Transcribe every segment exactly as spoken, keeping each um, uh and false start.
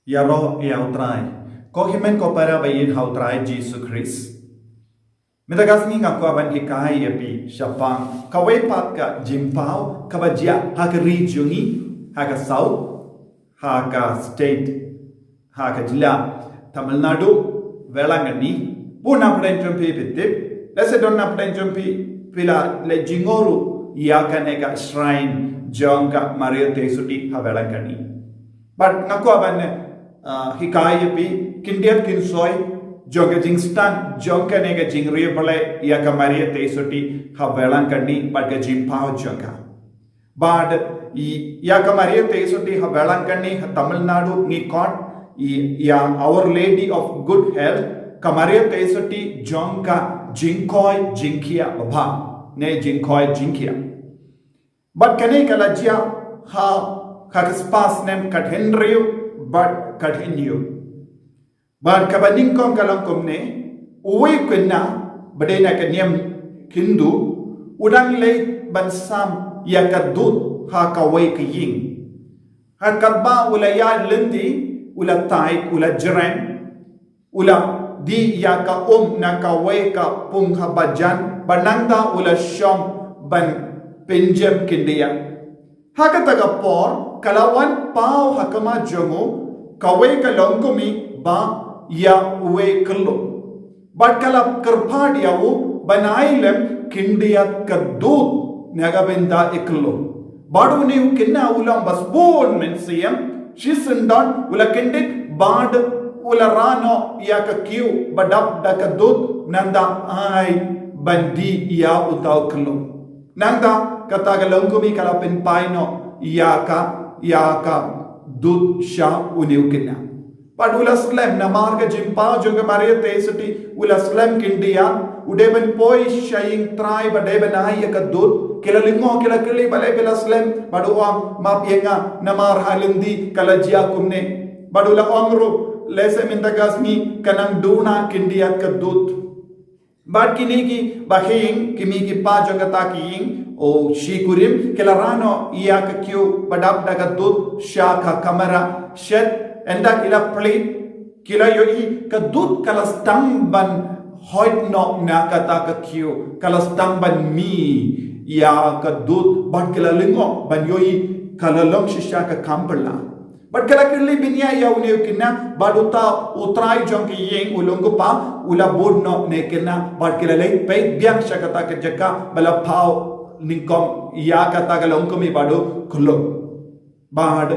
Ïaroh ïa U Trai. Ko hynmen ko para ba ïeit ha U Trai Jisu Khrist. Mynta ka sngi nga kwah ban hikai ïa phi shaphang kawei pat ka jingpaw kaba jia ha ka ri jong ngi, ha ka South, ha ka state, ha ka jylla Tamil Nadu, Velankanni. Bun na pdeng jong phi phi tip, lehse don na pdeng jong phi phi la leit jingïaroh ïa kane ka shrine jong ka Maria Theisotti ha Velankanni. Bad nga kwah ban, ah, hikai ïa phi khyndiat khynsoit jong ka jingstad jong kane ka jingriewblei ïa ka Maria Theisotti ha Velankanni bad ka jingpaw jong ka. Bad i-, ïa ka Maria Theisotti ha Velankanni ha Tamil Nadu ngi khot i-, ïa Our Lady of Good Health, ka Maria Theisotti jong ka jingkhoi jingkhiah babha, ne jingkhoi jingkhiah. Bad kane ka la jia ha, ha ka spah snem khathynriew bad khathynñiew. Bad kaba nyngkong ka long kumne, uwei u khynnah ba dei na ka niam Hindu, u dang leit ban sam ïa ka dud ha kawei ka ïing. Ha kaba u la ïaid lynti, u la tied, u la jrem, u la die ïa ka um na kawei ka pung ha bajan, bad nangta u la shong ban pynjem khyndiat. Ha kata ka por, ka la wan paw ha khmat jong u kawei ka longkmie ba ïa uwei u khyllung. Bad ka la kyrpad ïa u ban ai lem khyndiat ka dud na ka bynta u khyllung. Bad une u khynnah u long ba sbun mynsiem, shisyndon u la kyndit bad u la rah noh ïa ka kiew ba dap da ka dud, nangta ai ban die ïa uta u khyllung. Nangta kata ka longkmie ka la pynphai noh ïa ka, ïa ka dud sha une u khynnah. Bad u la slem namar ka jingpaw jong ka Maria Theisotti, u la slem khyndiat, u dei ban poi sha ïing trai ba dei ban ai ïa ka dud, ki la lyngngoh, ki la kylli balei phi la slem, bad u ong map ïa nga namar ha lynti ka la jia kumne. Bad u la ong ruh lehse mynta ka sngi ka nang duna khyndiat ka dud. Bad kine ki bahaïing, ki mei ki pa jong kata ka ïing, u shi kurim, ki la rah noh ïa ka kiew ba dap da ka dud sha ka kamra shet, ynda ki la plie, ki la ïohi ka dud ka la sdang ban hoid noh na kata ka kiew, ka la sdang ban mih ïa ka dud, bad ki la lyngngoh ban ïohi ka la long shisha ka kam phylla. Bad ka la kylli bniah ïa une u khynnah, bad uta u trai jong ka ïing, u long u kpa, u la bud noh ne u khynnah, bad ki la leit peit biang sha kata ka jaka ba la paw nyngkong ïa kata ka longkmie bad u khyllung. Bad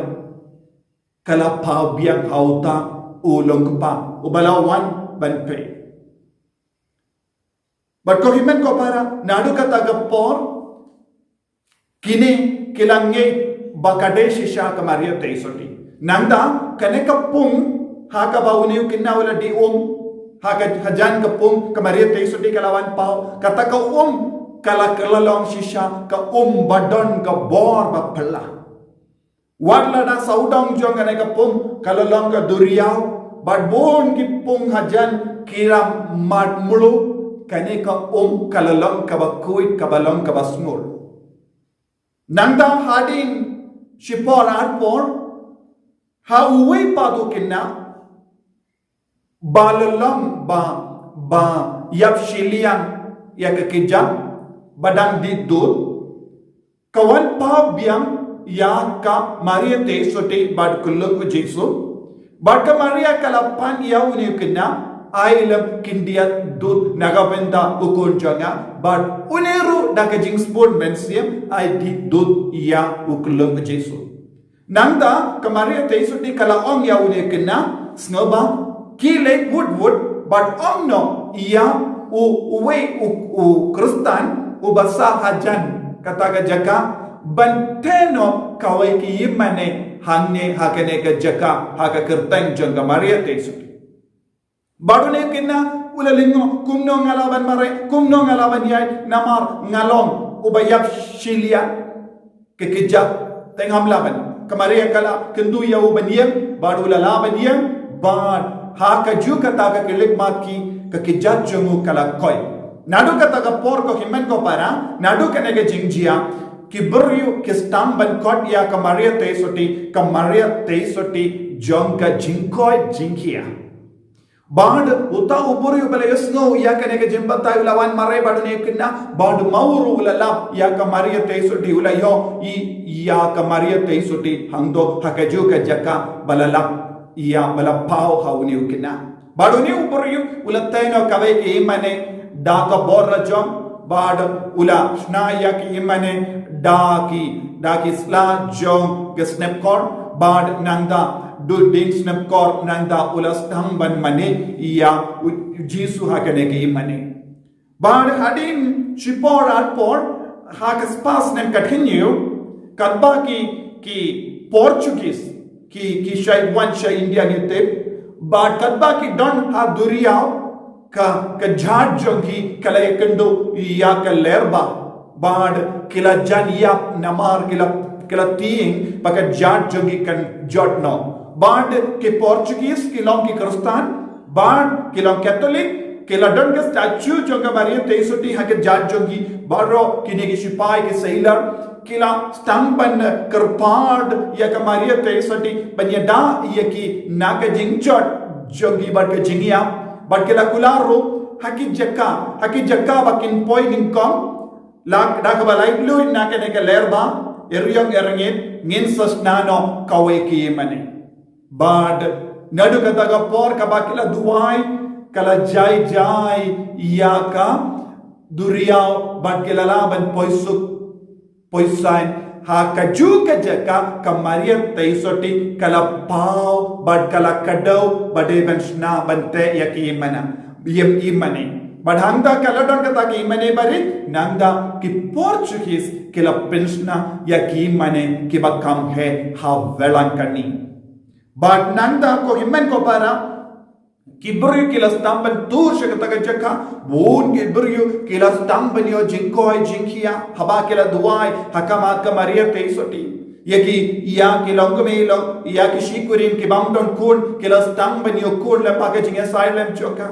ka la paw biang ha uta u long u kpa uba la wan ban peit. Bad ko hynmen ko para, naduh kata ka por, kine ki la ngeit ba ka dei shisha ka Maria Theisotti. Nangta kane ka pung ha kaba une u khynnah u la die um, ha ka, hajan ka pung ka Maria Theisotti ka la wan paw, kata ka um ka la, ka la long shisha ka um ba don ka bor ba phylla. Wat la da sawdong jong kane ka pung ka la long ka duriaw, bad bun ki pung hajan ki la mad mluh, kane ka um ka la long kaba khuid, kaba long kaba sngur. Nangta hadien shipor arpor, ha uwei pat u khynnah ba la long ba, ba ïap shiliang ïa ka kjat ba dang die dud, ka wan paw biang ïa ka Maria Theisotti bad u khyllung u Jisu. Bad ka Maria ka la pan ïa une u khynnah, ai lem khyndiat dud na ka bynta u khun jong nga, bad une ruh da ka jingsbun mynsiem ai die dud ïa u khyllung u Jisu. Nangta ka Maria Theisotti ka la ong ïa une u khynnah, sngewbha khie leit wut wut bad ong noh ïa u, uwei u, u Khristan uba sah hajan kata ka jaka ban theh noh kawei ka ïingmane hangne ha kane ka jaka, ha ka kyrteng jong ka Maria Theisotti. Bad une u khynnah u la lyngngoh, kumno nga lah ban mareh, kumno nga lah ban ïaid, namar nga long uba ïap shiliang, ka kjat te ngam lah ban. Ka Maria ka la kyntu ïa u ban ïeng, bad u la lah ban ïeng, bad ha kajuh kata ka khyllipmat ki, ka kjat jong u ka la koit. Naduh kata ka por ko hynmen ko para, naduh kane ka jingjia, ki briew ki sdang ban khot ïa ka Maria Theisotti, ka Maria Theisotti jong ka jingkoit jingkhiah. Bad uta u briew ba la ïohsngew ïa kane ka jingbatai u la wan mareh bad une u khynnah, bad ma u ruh u la lap ïa ka Maria Theisotti, u la ïohi ïa ka Maria Theisotti hangto ha kajuh ka jaka ba la lap ïa, ba la paw ha une u khynnah. Bad une u briew u la tei noh kawei ka ïingmane da ka bor la jong, bad u la shna ïa ka ïingmane da ki, da ki sla jong ka snepkor, bad nangta da u dieng snepkor, nangta u la sdang ban mane ïa u Jisu ha kane ka ïingmane. Bad hadien shipor arpor, ha ka spah snem ka thynñiew, katba ki, ki Portuguese ki, ki shait wan sha India ngi tip, bad katba ki don ha duriaw, ka, ka jait jong ki ka la ïakynduh ïa ka lyer bah, bad ki la jan ïap namar ki la, ki la tieng ba ka jait jong ki kan jot noh. Bad ki Portuguese ki long ki Khristan, bad ki long Katholik, ki la don ka statue jong ka Maria Theisotti ha ka jait jong ki, baroh kine ki shipai ki sailor, ki la sdang ban kyrpad ïa ka Maria Theisotti ban ïada ïa ki na ka jingjot jong ki bad ka jingïap, bad ki la kular ruh ha ki jaka, ha ki jaka ba kin poi nyngkong, la da kaba laitluid na kane ka lyer bah, ïa riong ïa rngit, ngin sa shna noh kawei ka ïingmane. Bad naduh kata ka por kaba ki la duwai, ka la jai jai ïa ka duriaw bad ki la lah ban poi suk, poi saiñ ha kajuh ka jaka ka Maria Theisotti ka la paw bad ka la kdew ba dei ban shna ban teh ïa ka ïingmane, ïa ka ïingmane. Bad hangta ka la don kata ka ïingmane barit, nangta ki Portuguese ki la pynshna ïa ka ïingmane kiba kham heh ha Vellankhanni. Bad nangta ko hynmen ko para, ki briew ki la sdang ban tur sha kata ka jaka, bun ki briew ki la sdang ban ïoh jingkoit jingkhiah haba ki la duwai ha khmat ka Maria Theisotti. Ïa ki, ïa ki longkmie, ïa ki shikurim ki bym don khun, ki la sdang ban ïoh khun lyngba ka jingïasaid lem jong ka.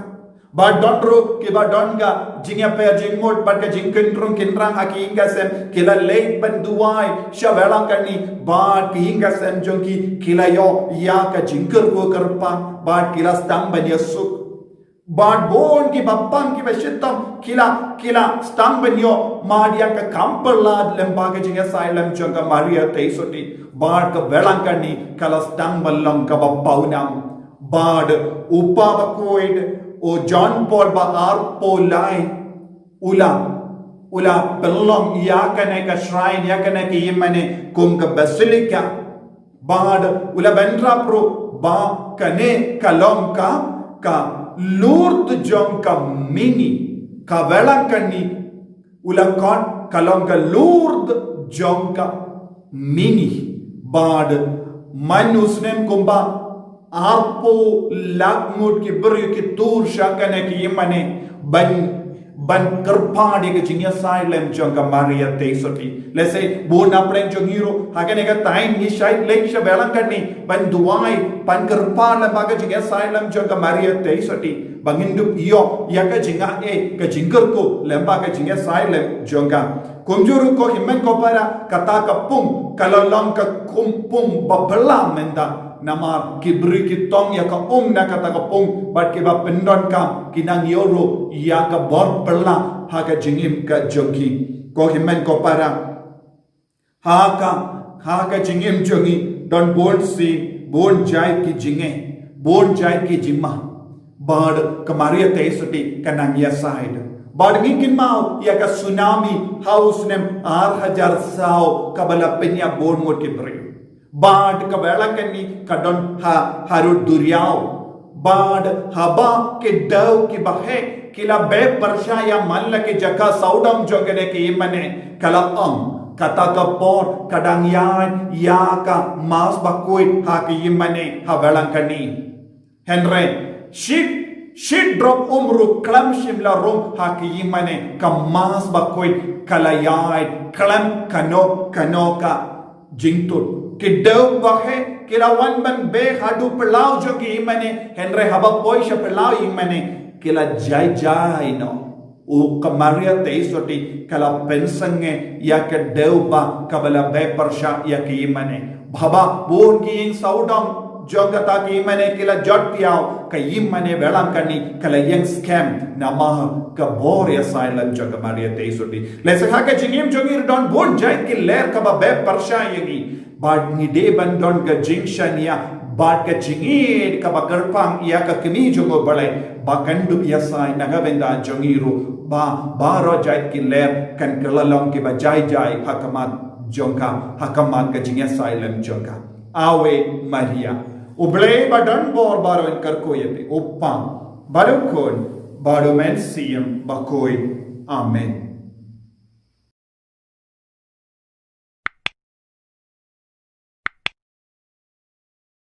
Bad don ruh kiba don ka jingïapher jingmut bad ka jingkynrung kynrang ha ki ïing ka sem, ki la leit ban duwai sha Vellankhanni, bad ki ïing ka sem jong ki ki la ïoh ïa ka jingkyrkhu kyrpang, bad ki la sdang ban ïasuk. Bad bun kiba pang kiba shitom ki la, ki la sdang ban ïoh mad ïa ka kam pyllait lyngba ka jingïasaid lem jong ka Maria Theisotti, bad ka Vellankhanni ka la sdang ban long kaba pawnam. Bad u Papa bakhuid, u John Paul ba arphew lai, u la, u la pynlong ïa kane ka shrine, ïa kane ka ïingmane kum ka basilica. Bad u la bynrap ruh ba kane ka long ka, ka Lourdes jong ka mihngi, ka Vellankhanni u la khot ka long ka Lourdes jong ka mihngi. Bad man u snem kumba arphew lak ngut ki briew ki tur sha kane ka ïingmane ban, ban kyrpad ïa ka jingïasaid lem jong ka Maria Theisotti. Lehse bun na pdeng jong ngi ruh ha kane ka taïew ngi shait leit sha Vellankhanni ban duwai, ban kyrpad lyngba ka jingïasaid lem jong ka Maria Theisotti, ba ngin dup ïoh ïa ka jingaiei, ka jingkyrkhu lyngba ka jingïasaid lem jong ka. Kumjuh ruh ko hynmen ko para, kata ka pung ka la long ka kum pung ba bylla mynta, namar ki briew ki tong ïa ka um na kata ka pung, bad kiba pyndonkam ki nang ïoh ruh ïa ka bor bylla ha ka jingim ka jong ki. Ko hynmen ko para, ha ka, ha ka jingim jong ngi don bun sien, bun jait ki jingeh, bun jait ki jingma, bad ka Maria Theisotti ka nang ïasaid. Bad ngi kynmaw ïa ka tsunami ha u snem ar hajar saw kaba la pynïap bun ngut ki briew. Bad ka Vellankhanni ka don ha, harud duriaw. Bad haba ki dew kiba heh ki la beh pyrshah ïa man la ki jaka sawdong jong kane ka ïingmane, ka la ong, kata ka por ka dang ïaid ïa ka Mass bakhuid ha ka ïingmane ha Vellankhanni. Hynrei shi, shi drop um ruh khlem shym la rung ha ka ïingmane, ka Mass bakhuid ka la ïaid khlem kano kano ka jingtut. Ki dew ba heh ki la wan ban beh haduh phyllaw jong ka ïingmane, hynrei haba poi sha phyllaw ïingmane ki la jai jai noh. U ka Maria Theisotti ka la pynsangeh ïa ka dew ba kaba la beh pyrshah ïa ka ïingmane. Haba bun ki ïing sawdong jong kata ki mane ki la jot piaw, ka ïing mane balang kane ka la ïeng skhem namar ka bor ïasaid lem jong ka Maria Theisotti. Lehse ha ka jingim jong ngi ruh don bun jait ki lyer kaba beh pyrshah ïa ngi. Bad ngi dei ban don ka jingshaniah bad ka jingïeit kaba kyrpang ïa ka kmie jong U Blei ba kan dup ïasaid na ka bynta jong ngi ruh, ba baroh jait ki lyer kan kylla long kiba jai jai ha khmat jong ka, ha khmat ka jingïasaid lem jong ka. Ave Maria. U Blei ba don bor baroh un kyrkhu ïa phi, U Kpa bad U Khun bad U Mynsiem Bakhuid. Amen.